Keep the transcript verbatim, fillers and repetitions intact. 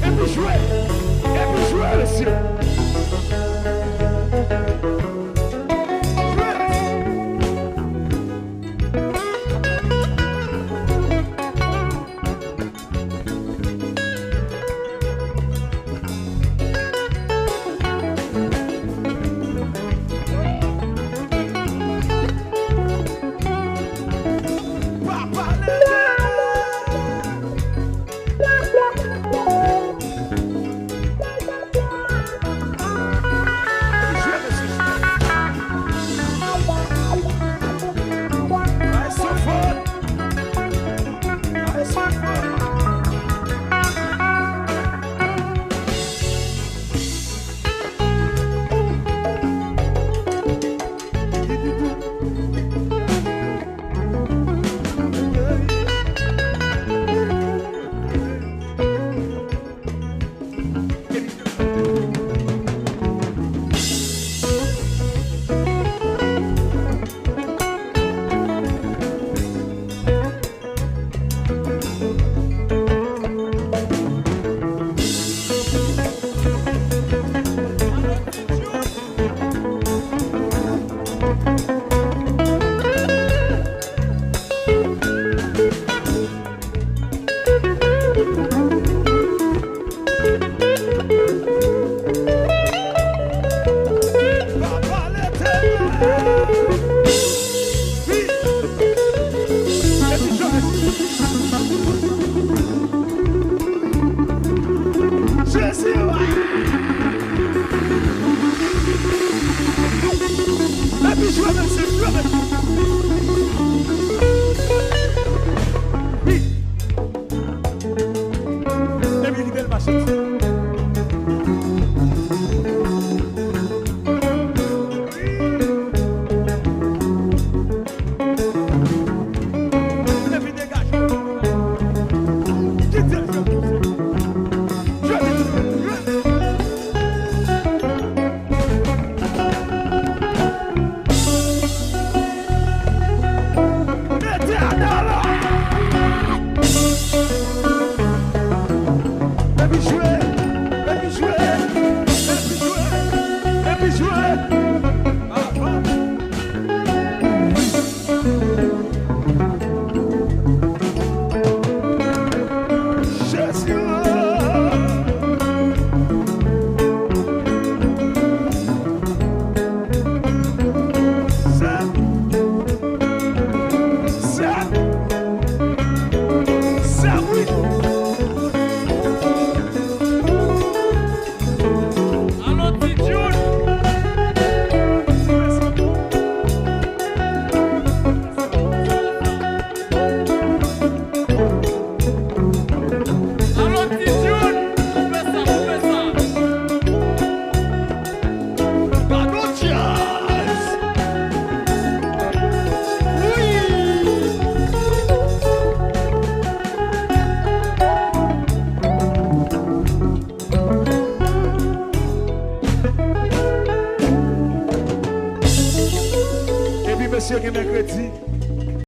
Epi jwe! Epi jwe, mesye! Jwe! Jezi wa! Epi jwe, mesye, jwe, mesye. Wi. Epi kite l mache. Epi degaje w. Kite l fè pouse. Jwe, jwe, jwe. Mete a dala! Epi jwe, epi jwe, epi jwe, epi jwe. Avan. Jezi! Sa, sa, sa, wi. Alon, Ti Jun! Alon, Ti Jun! Koupe sa, koupe sa! Gad on djaz! Wi! Epi mesye gen mèkredi.